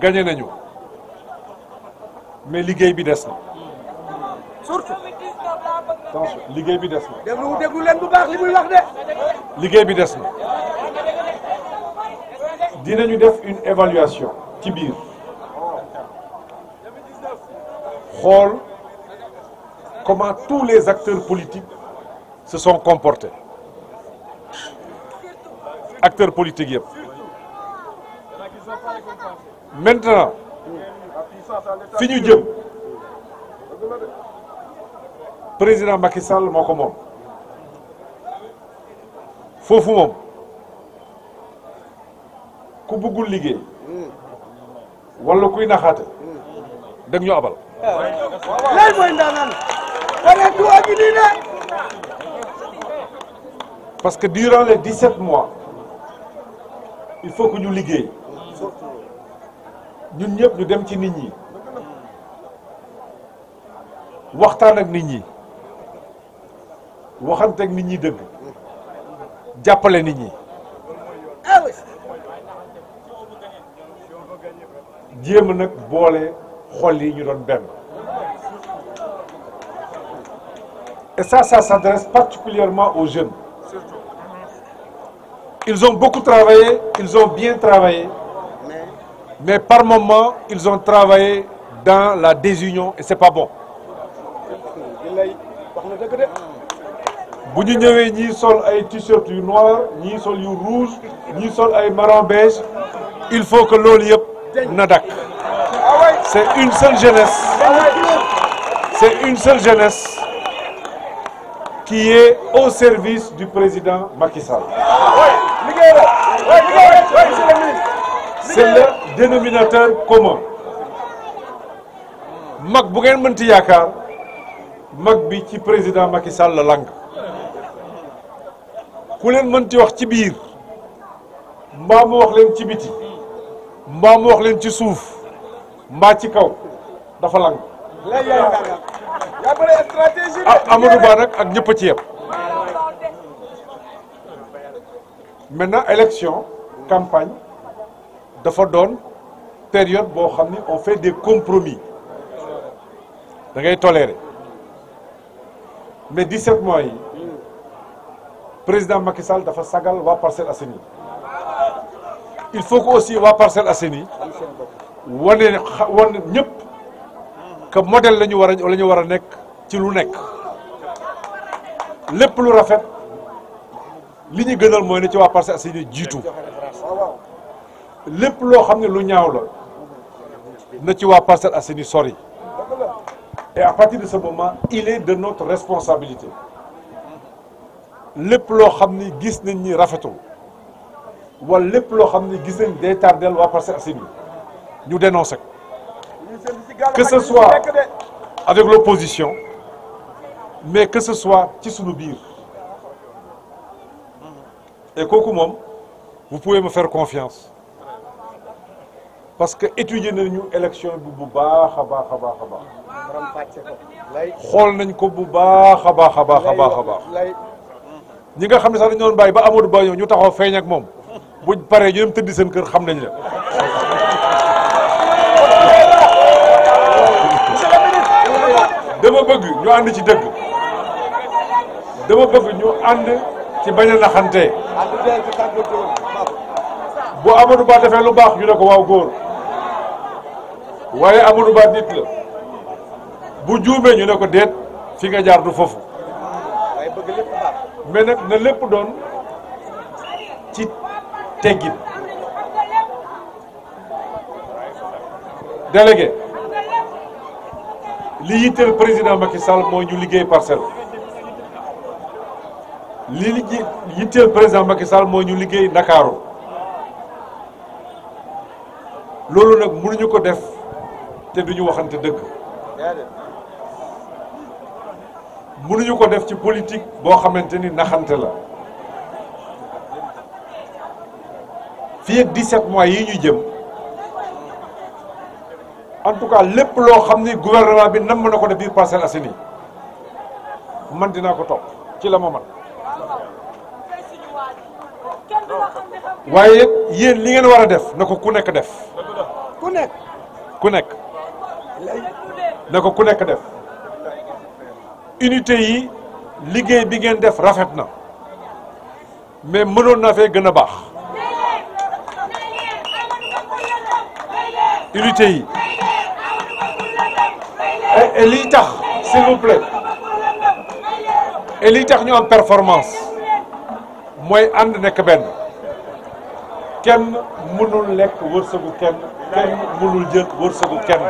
gagné nañu mais liggéey bi des na. surtout. attention liggéey bi des na. déglu leen bu baax li muy wax de. liggéey bi des na. dinañu def une évaluation ci biir xool comment tous les acteurs politiques se sont comportés acteurs politiques yëpp. maintenant fi ñu jëm président Macky Sall moo ko moom foofu moom ku bëggul liggéey wala kuy naxaate dag ñu abal. lay mooy ndaanaan wala tuwa gi nii de. parce que durant les 17 mois il faut que ñu liggéey ñun ñëpp ñu dem ci nit ñi waxtaan ak nit ñi waxante ak nit ñi dëgg jàppale nit ñi jéem nag boole xol yi ñu doon benn. Et ça s'adresse particulièrement aux jeunes. Ils ont beaucoup travaillé, ils ont bien travaillé, mais par moments, ils ont travaillé dans la désunion et c'est pas bon. Bu ñu ñëwee ñii sol ay t-shirt yu noir, ñii sol yu rouge, ñii sol ay marron beige, il faut que loolu yëpp na dakk. C'est une seule jeunesse. C'est une seule jeunesse qui est au service du président Macky Sall. C'est le dénominateur commun. mag bu ngeen mënti yaakaar mag bi ci président Macky Sall la lang ku leen mënti wax ci biir mbaa mu wax leen ci biti mbaa mu wax leen ci suuf mbaa ci kaw dafa lang. Amadou Ba nag ak ñëpp ci yëpp. maintenant élection campagne dafa doon période boo xam ni on fait des compromis da ngay tolérer mais 17 mois yi président Macky Sall dafa sagal waa Parcelles Assainies il faut que aussi waa Parcelles Assainies wane ñëpp que modèle la ñu war a nekk ci lu nekk lépp lu rafet li ñu gënal mooy ne ci waa Parcelles Assainies jiitu lépp loo xam ne lu ñaaw la na ci waa Parcelles Assainies sori et à partir de ce moment il est de notre responsabilité lépp loo xam ni gis nañ ni rafetul wala lépp loo xam ni gis nañ day tardel waa Parcelles Assainies ñu dénoncer que ce soit avec l'opposition mais que ce soit ci sunu biir et kooku moom vous pouvez me faire confiance parce que étudier nañu élection bi bu baax a baax a baax a baax xool nañ ko bu baax a baax a baax a baax a baax ñi nga xam ne sax dañu doon bàyyi ba Amadou Ba ñëw ñu taxaw feeñ ak moom buñ paree ñu dem tëddi seen kër xam nañ la. dama bëgg ñu ànd ci dëgg dama bëgg ñu ànd ci bañ a naxante bu Amadou Ba defee lu baax ñu ne ko waaw góor waaye Amadou Ba nit la bu juumee ñu ne ko déet fi nga jaar du foofu mais nag na lépp doon ci teggin délégué li yitteel président Macky Sall mooy ñu liggéey parcelle li yitteel président Macky Sall mooy ñu liggéey Ndakaaru loolu nag mënuñu ko def te duñu waxante dëgg mënuñu ko def ci politique boo xamante ni naxante la fii ak 17 mois yi ñu jëm en tout cas lépp loo xam ni gouvernement bi namm na ko def biir Parcelles Assainies man dinaa ko topp ci la ma man waaye yéen li ngeen war a def na ko ku nekk def. ku ku nekk na ko ku nekk def unité yi liggéey bi ngeen def rafet na mais mënoon na fee gën a baax unité yi et lii tax s'il vous plaît et lii tax ñu am performance mooy ànd nekk benn kenn mënul lekk wërsëgu kenn kenn mënul jël wërsëgu kenn